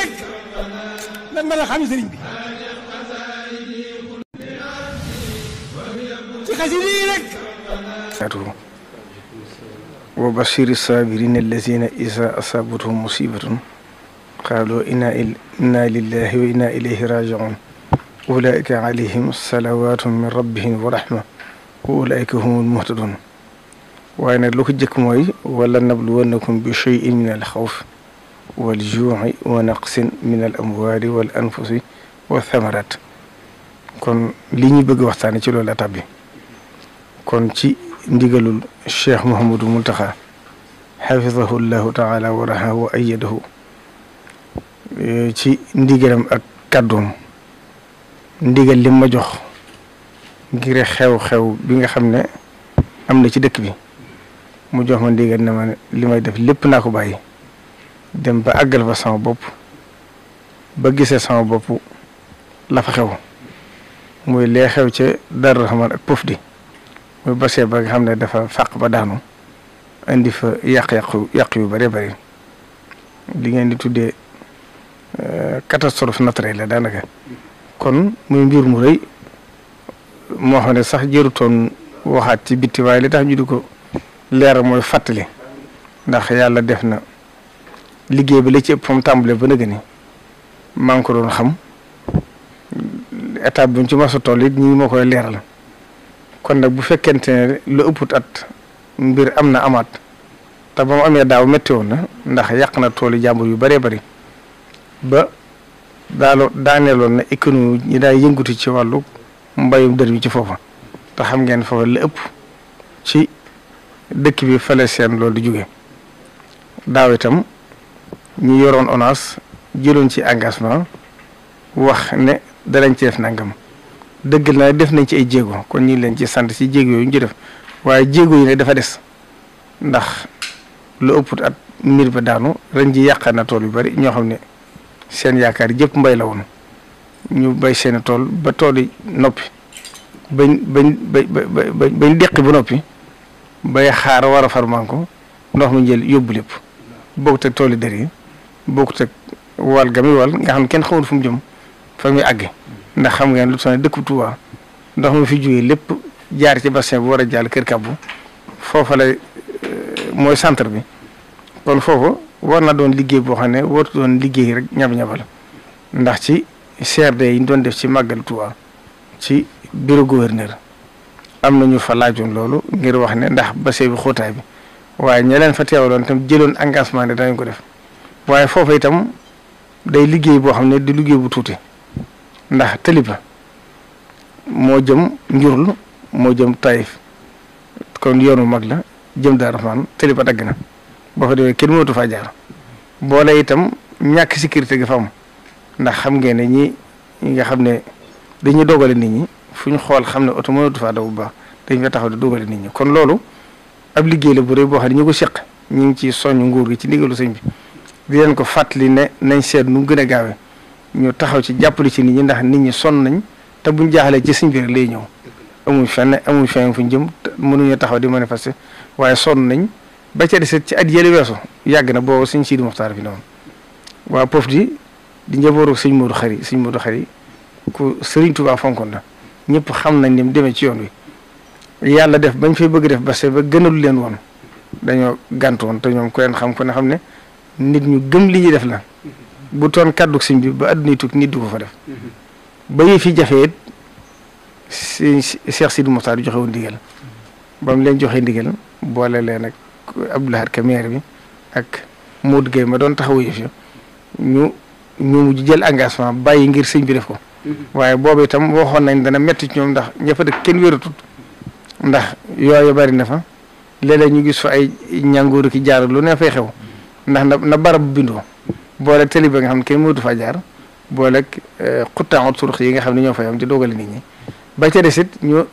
rek lan mën a xam sëriñ bi ci xasida yi rek wa bashiri saabirina allazina isa asabathum musibatun qaalu inna lillahi wa inna ilayhi rajiun ulaika alayhim salawatun min rabbihim wa rahma wa ulaika humul muhtadun waaye nag lu ko jëkk mooy wala nabluwannakum bi shay'in min al xawf wal juu'i wa naqsin min al amwali wal anfusi wa thamarat kon li ñu bëgg waxtaane ci loolu la tàbbi kon ci ndigalul cheikh Mouhamadou Mountakha xafidahu llahu taala wa rahahu wa ayyadahu ci ndigalam ak kàddoom ndigal li ma jox ngir xew-xew bi nga xam ne am na ci dëkk bi mu jox ma ndigal ne ma li may def lépp naa ko bàyyi dem ba àggal fa sama bopp ba gisee sama bopp la fa xew muy lee xew ca Daaru Rahmaan ak Pof di muy basee ba nga xam ne dafa fàq ba daanu indi fa yàq yu bare bare li ngeen di tuddee catastrophe naturelle la daanaka kon muy mbir mu rëy moo xam ne sax jërutoon waxaat ci bitti waaye li tax ñu di ko leeral mooy fàttali ndax yàlla def na liggéey bi la ci ëpp fa mu tàmbalee ba nëgë ni maa ngi ko doon xam étape bi mu ci mos a toll it ñi moo koy leeral kon nag bu fekkente ne lu ëpput at mbir am na amaat te ba mu amee daaw métti woon na ndax yàq na toolu jàmbur yu bëree bëri ba daaneeloon na économie ñi daay yëngutu ci wàllu mbayum dër bi ci foofa te xam ngeen foofa la ëpp ci dëkk bi fale seen loolu di jóge daaw itam ñi yoroon ONAS jëloon ci engagement wax ne danañ ci def nangam dëggal na def nañ ci ay jéego kon ñu ngi leen ci sant ci jéego yooyu ñu ci def waaye jéego yi ne dafa des ndax lu ëpp at mbir ba daanu ren ji yàq na tool yu bari ñoo xam ne seen yaakaar yëpp mbay la woon ñu bay seen tool ba tool yi noppi bañ deqi ba noppi bay xaar war a farman ko ndox mi jël yóbbu lépp bokkut ak tool yi dër yi bokkut ak wal ga mi wal nga xam ne kenn xamul fu mu jëm fa muy àgge ndax xam ngeen lu tax dëkk Tuuba ndox mi fi jógee lépp jaar ci bassin bu war a jàll Kër Kàbbu foofa la mooy centre bi kon foofu war na doon liggéey boo xam ne wartu doon liggéey rek ñab-ñabal ndax ci CRD yi ñu doon def ci màggal Tuuba ci bureau gouverneur am na ñu fa laajoon loolu ngir wax ne ndax bassin bi xóotaay bi waaye ña leen fa teewaloon itam jëloon engagement ne danañ ko def waaye foofa itam day liggéey boo xam ne di liggéey bu tuuti ndax taliba moo jëm njurul moo jëm Taïf kon yoonu mag la jëm Daaru Rahmaan taliba dagg na boo fa demee kenn mënatu faa jaar boole itam ñàkk sécurité ga fa am ndax xam ngeen ne ñi nga xam ne dañuy dogale nit ñi fu ñu xool xam ne oto mënatu faa daw bu baax dañ fa taxaw di dogale nit ñi kon loolu ab liggéey la bu rëy boo xam ne ñu ko seq ñu ngi ci soññ nguur gi ci ndigalu sëñ bi di leen ko fàttali ne nañ seet nu gën a gaawee ñu taxaw ci jàppale ci nit ñi ndax nit ñi sonn nañ te buñ jaaxalee ci sëñ bi rek lay ñëw amuñ fenn fu ñu jëm mënuñu taxaw di manifester waaye sonn nañ ba ca deset ci at yële weesu yàgg na boobu sëñ Sidi Muxtaar fi ne woon waa Pof di njabooru sëñ Modou Xari ku Sëriñ Tuubaa fonkoon na ñëpp xam nañ ni mu demee ci yoon wi yàlla def bañ fay bëgg def ba gënalu leen woon dañoo gàntu woon te ñoom ku leen xam ko ne xam ne nit ñu gëm li ñuy def la bu toon kàddu sëñ bi ba àdduna tukki nit du ko fa def ba yëf yi jafe it Cheikh Sidi Mokhtar joxe woon ndigal ba mu leen joxe ndigal boole leen ak Abdoulaye Ka maire bi ak Modou Gueye ma doon taxawu yëf yi ñu mujj jël engagement bàyyi ngir sëñ bi def ko waaye boobu itam waxoon nañ dana metti ci ñoom ndax ña fa dëkk kenn wératut ndax yooyu bari na fa léeg-léeg ñu gis fa ay ñàngoor ki jaar lu ne fay xew ndax na barab bu bindoo boole tëli ba nga xam ne kenn mënatu faa jaar boole xuttaan surux yi nga xam ne ñoo fay am di dogale nit ñi ba ca desit ñu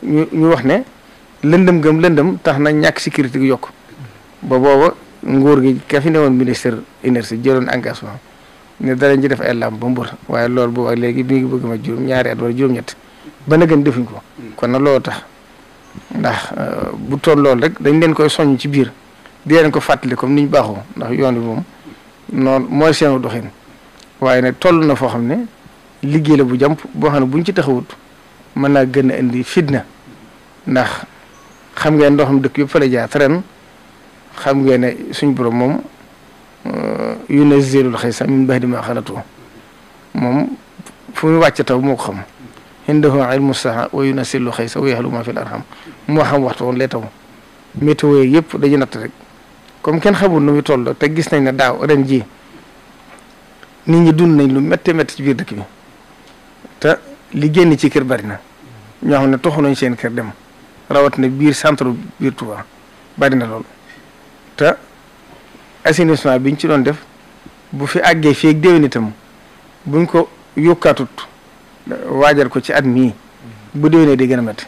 wax ne lëndëm gëm lëndëm tax na ñàkk sécurité gi yokk ba booba nguur gi ka fi newoon ministère énergie jëloon engagement ne danañ ci def ay làmp ba mbër waaye loolu boobu ak léegi bi ngi bëgg ma ñaari at wala juróom-ñett ba na gën defuñ ko kon nag loolu tax ndax bu toll loolu rek dañ leen koy soññ ci biir di leen ko fàttali comme ni ñu baaxoo ndax yoon bi moom noonu mooy seenu doxin waaye nag toll na foo xam ne liggéey la bu jàmp boo xam ne buñ ci taxawut mën naa gën a indi fitna ndax xam ngeen ndoxam dëkk yëpp fa la jaar ren xam ngeen ne suñ borom moom yunazzilul xaysa min ba'di ma xalatu moom fu mu wàcc taw moo ko xam indahu ilmu saa wa yunazzilul xaysa wa ya'lamu ma fil arham moo xam waxtu woon lay taw météo yëpp dañu natt rek comme kenn xamul nu muy toll te gis nañ ne daaw ren ji nit ñi dund nañ lu méttee métti ci biir dëkk bi te li génn ci kër bari na ñoo xam ne toxu nañ seen kër dem rawatina biir centre biir Touba bari na lool te assainissement biñ ci doon def bu fi àggee fii ak déwén itam buñ ko yokkaatut waajal ko ci at mii bu déwénee di gën a métti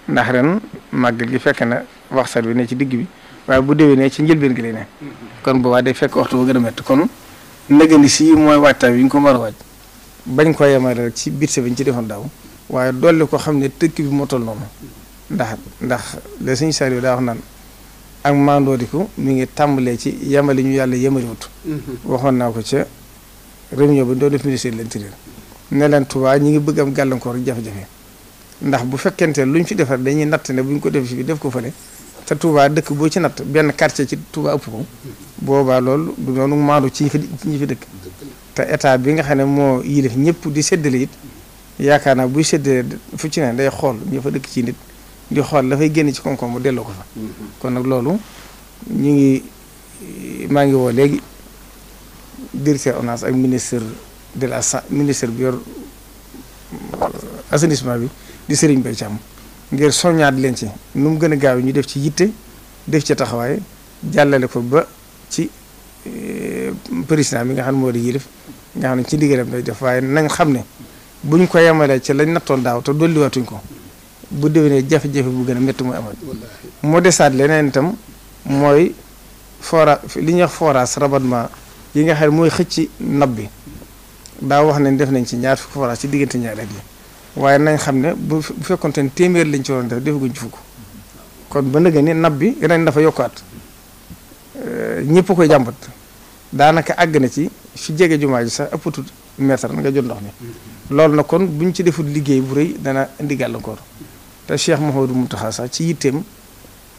ndax ren màggal gi fekk na waxsat bi ne ci digg bi waaye bu déwénee ci njëlbeen gi lay ne kon boobaa day fekk waxtu bu gën a métti kon ndëgëni si mooy waajtaay bi ñu ko war a waaj bañ ko yemale rek ci budget bi ñu ci defoon daaw waaye dolli ko xam ne tëkk bi moo toll noonu ndax le suñu sariyo daa wax naan ak mandoodiku mi ngi tàmbalee ci yemale ñu yàlla yemaliwut waxoon naa ko ca réunion bi doon def ministère de l'intérieur ne leen Touba ñi ngi bëgg am gàllankoor jafe-jafe ndax bu fekkente luñ fi defar dañuy natt ne buñ ko def fi def ko fële te Touba dëkk boo ci natt benn quartier ci Touba ëpp ko boobaa loolu du noonu maandu ci ñi fi dëkk te état bi nga xam ne moo yilif ñëpp di séddale it yaakaar naa buy séddale fu ci ne day xool ñu fa dëkk ci nit di xool dafay génn ci koom-koom mu delloo ko fa kon nag loolu maa ngi woo léegi directeur ONAS ak ministre bi yor assainissement bi di Serigne Mbaye Thiam ngir soññaat leen ci nu mu gën a gaaw ñu def ci yitte def ci taxawaay jàllale ko ba ci président bi nga xam ne moo di yilif nga xam ne ci diggalam lay def waaye nañ xam ne buñ ko yemalee ci lañ nattoon daaw te dolliwaatuñ ko bu déwénee jafe-jafe bu gën a métti mooy amal moo desaat leneen itam mooy li ñuy wax forage rabattement yi nga xam ne mooy xëcc nab bi daa wax ne def nañ ci ñaar fukki forage ci diggante ñaari at yi waaye nañ xam ne bu fekkonte ne téeméer lañ ci waroon def defaguñ ci fukk kon ba nëgë ni nab bi ren dafa yokkaat ñëpp koy jàmbat daanaka àgg na ci fi jege jumaa ji sax ëppatul mètre nga jot ndox mi loolu nag kon buñ ci deful liggéey bu rëy dana indi gàllankoor te Cheikh Mouhamadou Mountakha sax ci yitteem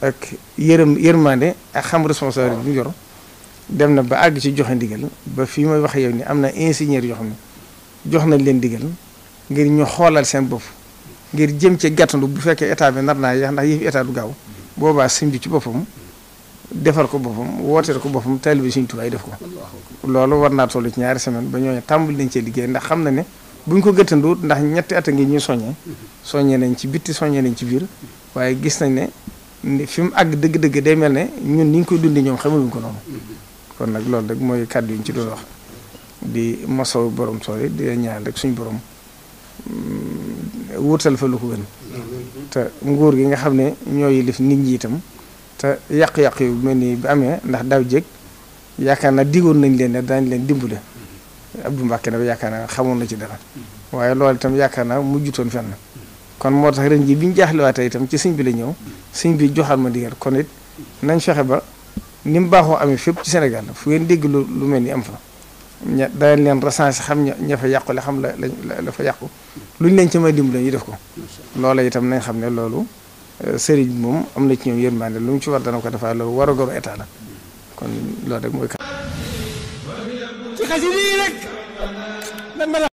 ak yërmande ak xam responsabilité bi mu yor dem na ba àgg ci joxe ndigal ba fii may wax yow ni am na ingénieur yoo xam ne jox nañ leen ndigal ngir ñu xoolal seen bopp ngir jëm ci gàttandu bu fekkee état bi nar naa yeex ndax yëf état du gaaw boobaa sëñ bi ci boppam defal ko boppam wooteel ko boppam taalibe Sëñ Tuubaa def ko loolu war naa toll ci ñaari semaine ba ñooñu tàmbali nañ cee liggéey ndax xam na ne buñ ko gëttanduwut ndax ñetti at a ngi ñuy soññee nañ ci bitti soññee nañ ci biir waaye gis nañ ne fi mu àgg dëgg-dëgg day mel ne ñun ni ñu koy dundee ñoom xamaluñ ko noonu kon nag loolu rek mooy kàddu yi ñu ci doon wax di mosaw borom tool yi di ñaan rek suñ borom wutal fa lu ko gën te nguur gi nga xam ne ñoo yilif nit ñi itam te yàq-yàq yu mel ni bi amee ndax daaw jéeg yaakaar naa digoon nañ leen ne daañ leen dimbale Abdou Mbacke nag yaakaar naa xamoon na ci dara waaye loolu itam yaakaar naa mujjutoon fenn kon moo tax ren ji bi ñu jaaxlewaatee itam ci sëñ bi la ñëw sëñ bi joxaat ma digal kon it nañ fexe ba ni mu baaxoo amee fépp ci Sénégal fu ngeen dégg lu mel ni am fa daañ leen recensé xam ña fa yàqule xam la fa yàqu luñ leen ci may dimbale ñu def ko loola itam nañ xam ne loolu sëriñ bi moom am na ci ñoom yërmande lu mu ci war dana ko defaa loolu war a goru état la kon loolu rek mooy ci xasida yi rek